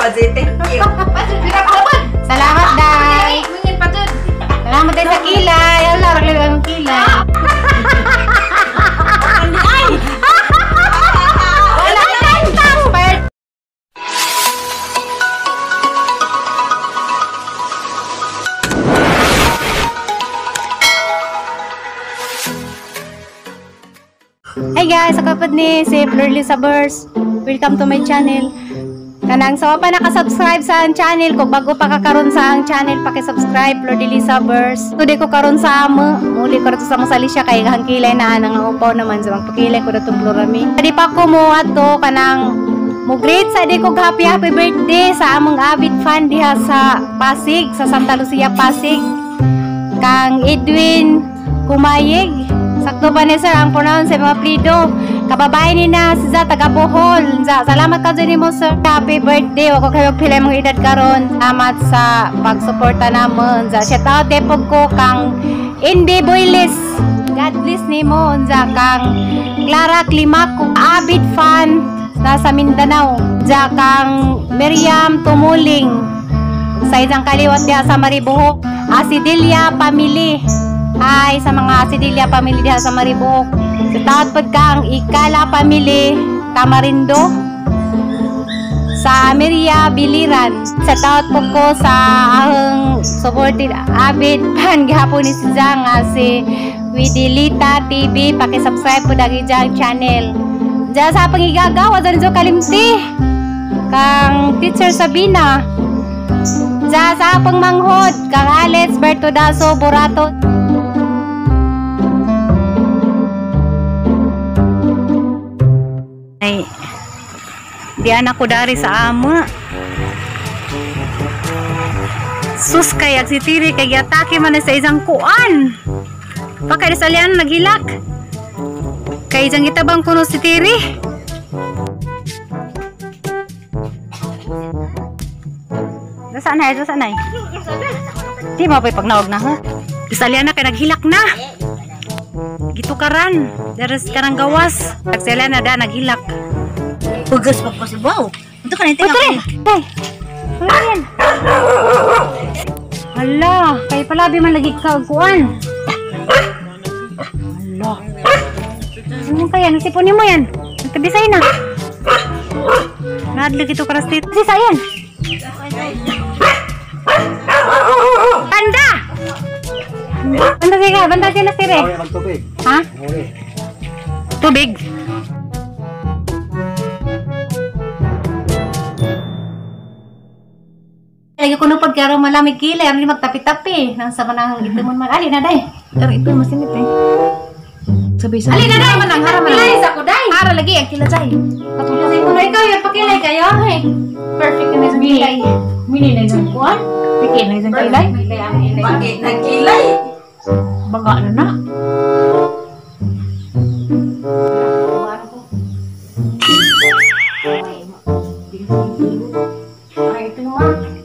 Thank you. Salamat, Day. Salamat, Day, sa kilay. Wala, raglan ang kilay. Ay! Wala na! Expired. Hi guys, ako po ni si Florlisa Burst. Welcome to my channel. Kanang sa pa naka-subscribe sa ang channel ko, bago pa kakaron sa ang channel, paki-subscribe Florlisa Burst. Today ko karon sa amo, muli ko sa Masalisya kay hangkilay na anang upaw naman sa magpakilay ko datong Florami. Di pa ko mo ato kanang mo greet sa di ko happy happy birthday sa among avid fan diha sa Pasig, sa Santa Lucia Pasig. Kang Edwin Kumayig. Sakto pa ni sir ang pronounce sa mga plido. Kababae ni na si Za taga Bohol. Za, salamat ka dyan mo sir. Happy birthday. Wako kayo pila mong edad karon. Salamat sa pagsuporta namon. Za, shout out depog ko kang Indy Boyles. God bless nimo. Za, kang Clara Climaco, avid fan nasa Mindanao. Za, kang Miriam Tumuling sa isang kaliwat diha sa Maribohok. Asidilia Family. Hi sa mga Asidilia family diha sa Maribohok. Sa taot pod kang Ikala family Tamarindo sa Miria Biliran. Sa taot pod ko sa ahong supported avid fan gihapon ni si Zang nga si Widilita TV. Paki-subscribe pod ang iyang channel. Diya sa pangigagawa dyan jo kalimti kang Teacher Sabina. Diya sa pangmanghod kang Alex Bertodaso Borato. Ay, di anak ko dari sa ama. Sus kay si Tiri kay giatake man sa isang kuan. Pakay sa lian naghilak. Kay isang gitabang kuno si Tiri. Saan na? Saan na? Di mo pa'y pagnawag na ha? Salian na kay naghilak na. Gitukaran, daras karang gawas. Pagsela na da naghilak. Hugas pa ko sa baw. Ito ka na ito. Ay. Ayan. Hala, kay palabi man lagi ka kuan. Hala. Ano kaya nasipon nimo yan? Nagtabisay na. Nadlag ito karas dito. Si sayan. Banda. Banda siya, banda siya na sire. Ha? Tubig. Lagi ko nupod karo malamig kilay, ano magtapi-tapi nang sa manang itimon man. Ali na day. Pero ito masinit eh. Sabi-sabi. Ali na day manang hara man. Kilay sa ko day. Hara lagi ang kilay day. Katulad ko na ikaw yan pakilay kayo. Hey. Perfect na sa kilay. Mini na isang kuan. Piki na isang kilay. Bakit nagkilay? Baga na na.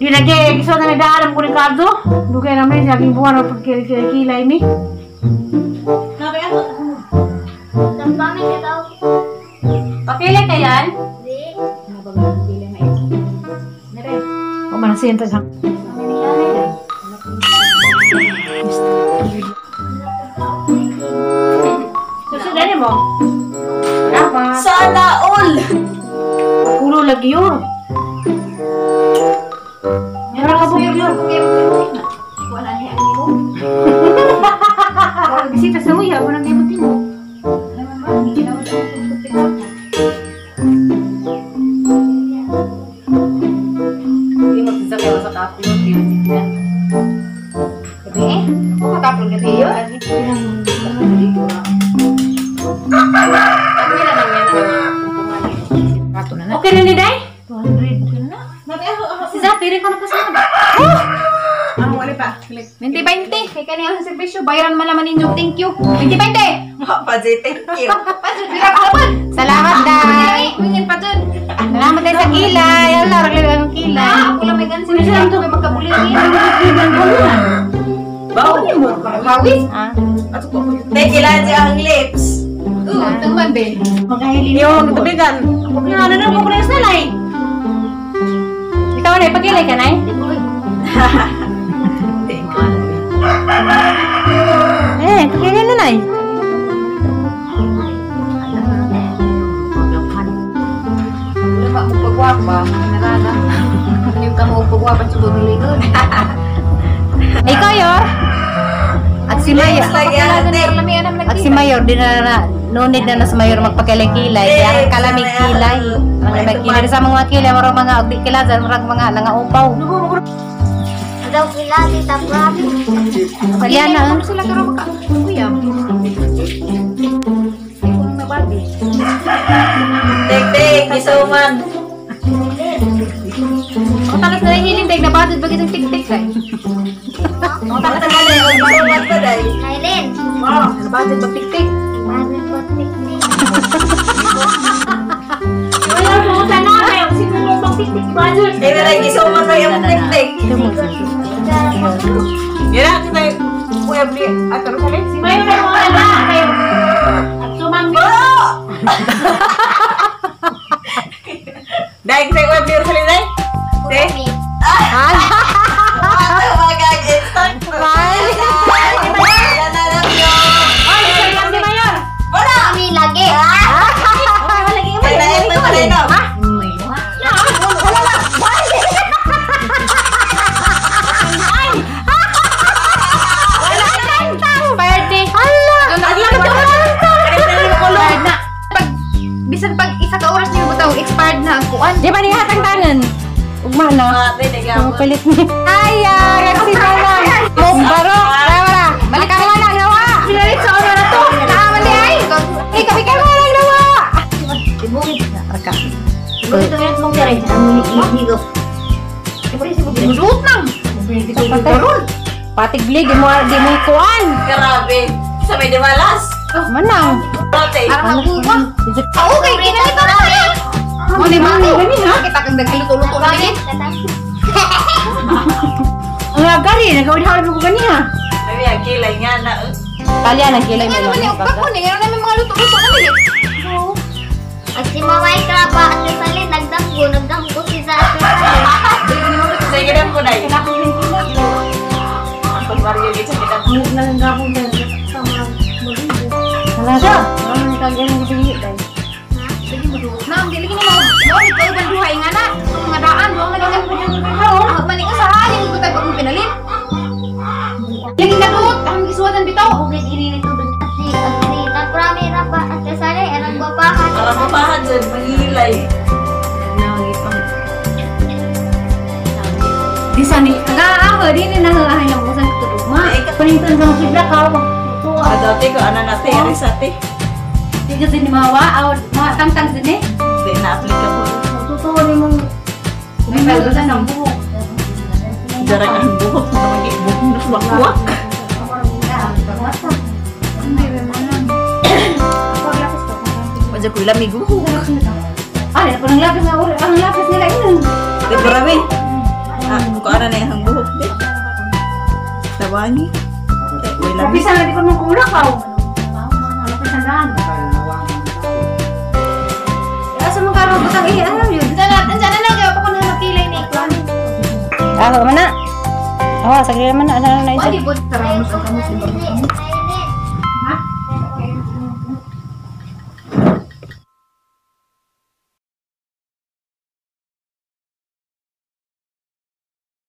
Di lagi gusto na nagdaalam ko ni Cardo. Dugay naman sa aking buwan o pagkilay mi. Pakilay kayan? O manasiyan ta sa. Susundan mo. Sana all. Kulo lagi yun. Meron ka bukod yun. Wala niya ang imo. Bisita sa uya, walang ibutin mo. Hindi mo sa kayo sa ka-upload yun. Gabi eh. Ako ka-upload gabi yun. Okay na ni Day? 200. Okay na. Si Zap, piring ko na po siya. Ang wala pa. 20-20. Kaya kaniya ang servisyo. Bayaran man naman ninyo. Thank you. 20-20. Thank you. Salamat, Day. Salamat, Day, sa kilay. Wala, raglan ang kilay. Ako lang may gansin. Ako may magkabulirin. Baw. Hawis? Ah. Thank you lang ang lips. Oo, tama be. Magkahilin. Yung tubigan. Ano na mo ko na sa lay. Nagpakilay ka, Nay? Eh, pakilay na, Nay. Lama mo pagwapa, narana. Yung ka mo pagwapa sa guguligon. Ikaw, Yor? At si Mayor. At si Mayor, di na na, no need na na sa Mayor magpakilay-kilay. Kaya ang kalamig kilay. Ang kalamig kilay. Sa mga kilay, marang mga ugdi kilay, marang mga nangaupaw. Daw kilati ta grabe. Yan na. Sila karon maka kuya. Tek tek gisuman. Ang talas na hiling deg nabadod bagit ang tik-tik kay. Ang talas na gisuman pa day. Nailin. Nabadod ba tik-tik? Bago pa tik tik. Wala mo sana kayo sino mo bang tik-tik badod. Eh na gisuman pa yung tik tik. Yan kita kuya bli ato sa Si Mayo na mo na kayo. At sumang Dai kita kuya bli sa dai. Te. Ay, si Mayor. Kami lagi. Party. Hala! Expired na. Pag bisan pag isa ka oras niyo bitaw expired na ang kuan. Di ba niya hatang tangan? Ugma na. Ang palit ni. Ay, si Mama. Barok. Tara, balik ka lang nawa. Pinalit sa oras na to. Naaman di ay. Ikaw, ikaw lang nawa. Musuot nang. Patigli, di mo ikuan. Grabe. Sa may dimalas. Manang. Rote. Arang haguwa. Okay, kinalito na tayo. Mo ni mami. Kita kang nagluto-luto na gid. Ang gari, nagawin mo ko ganiha. Ay, ang kilay nga na. Talya ng kilay mo Ano man lang. yung pagko ni ngano namin mga luto-luto na gid. At si Mama Ikraba at Rosalie nagdamgo, nagdamgo si sa at Rosalie. Sige na po, Day. Ang pagbaryo dito sa kita. Wala siya. Na, ang dili kini mo. Mo ni ko ban duhay nga na. Itong mga daan, duha man ka. Ah, maning usahan yung gutay pag mo pinalit. Lagi ka duot, ang gisuwatan bitaw. Bukid ini nito at si Nagrami Raba at Rosalie ang nagwapahan. Para mapahan dyan, mangilay. Di sa ni, aga ako, di ni nangangahay ng busan katulog ma. Panintan sa mga kibla ka. Ah, dati ko, ano na, te, ate. Di kasi ni mawa, aw, mga tangtang din eh. Di na applicable. Totoo ni mong may balutan ng buhok. Darang ang buhok na mag-ibuhok na wakwak. Madya ko lamig buhok. Ay, ako ng lapis na ang lapis nila yun. Di marami. Ah, kung ano na yung buhok, di. Tawangi. May lamig. Lapis na di ko nung kulak aw. Lapis na daan. Asa man karon butang eh, ano yun? Andiyan na lang kaya pa ko na kilay ni kuan. Ah, man na. Oh, sagli man na, ano na isa. Wali bud taramos ka mo.